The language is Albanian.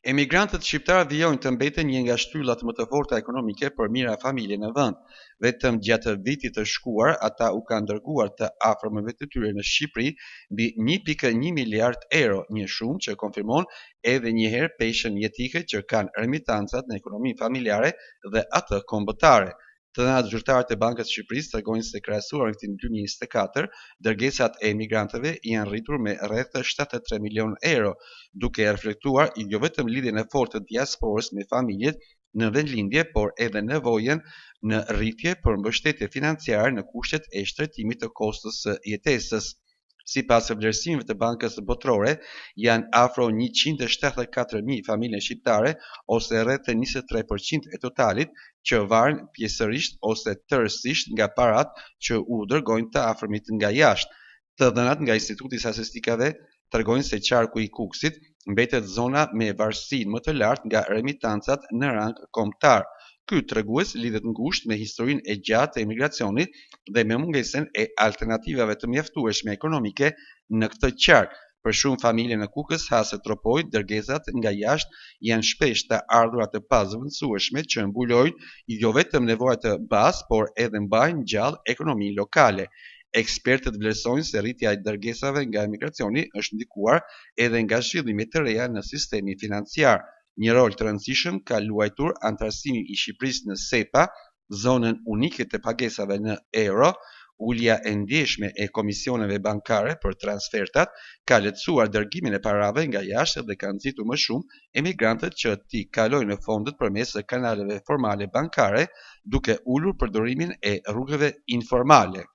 Emigrantët shqiptarë vijojnë të mbeten një nga shtyllat më të forta ekonomike për mijëra familje në vend. Vetëm gjatë vitit të shkuar, ata u kanë dërguar të afërmve të tyre në Shqipëri mbi 1.1 miliard euro, një shumë që konfirmon edhe një herë peshën jetike që kanë remitancat në ekonominë familjare dhe atë kombëtare. Të dhënat zyrtare të Bankës së Shqipërisë tregojnë se krahasuar me vitin 2024, dërgesat e emigrantëve janë rritur me rreth 73 milionë euro, duke reflektuar jo vetëm lidhjen e fortë të diasporës me familjet në vendlindje, por edhe nevojën në rritje për mbështetje financiare në kushtet e shtrenjtimit të kostos së jetesës. Sipas vlerësimeve të Bankës Botërore, janë afro 174.000 familje shqiptare ose rreth 23% e totalit që varen pjesërisht ose tërësisht nga paratë që u dërgojnë të afërmit nga jashtë. Të dhënat nga Instituti i Statistikave tregojnë se qarku i Kukësit mbetet zona me varësinë më të lartë nga remitancat në rang kombëtar. Ky tregues lidhet ngushtë me historinë e gjatë të emigracionit dhe me mungesën e alternativave të mjaftueshme ekonomike në këtë qark. Për shumë familje në Kukës, Has e Tropojë, dërgesat nga jashtë janë shpesh të ardhura të pazëvendësueshme që mbulojnë jo vetëm nevojat bazë, por edhe mbajnë gjallë ekonominë lokale. Ekspertët vlerësojnë se rritja e dërgesave nga emigracioni është ndikuar edhe nga zhvillime të reja në sistemin financiar. Një rol të rëndësishëm ka luajtur anëtarësimi i Shqipërisë në SEPA, zonën unike të pagesave në euro, ulja e ndjeshme e komisioneve bankare për transfertat ka lehtësuar dërgimin e parave nga jashtë dhe ka nxitur më shumë emigrantët që t'i kalojnë fondet përmes kanaleve formale bankare, duke ulur përdorimin e rrugëve informale.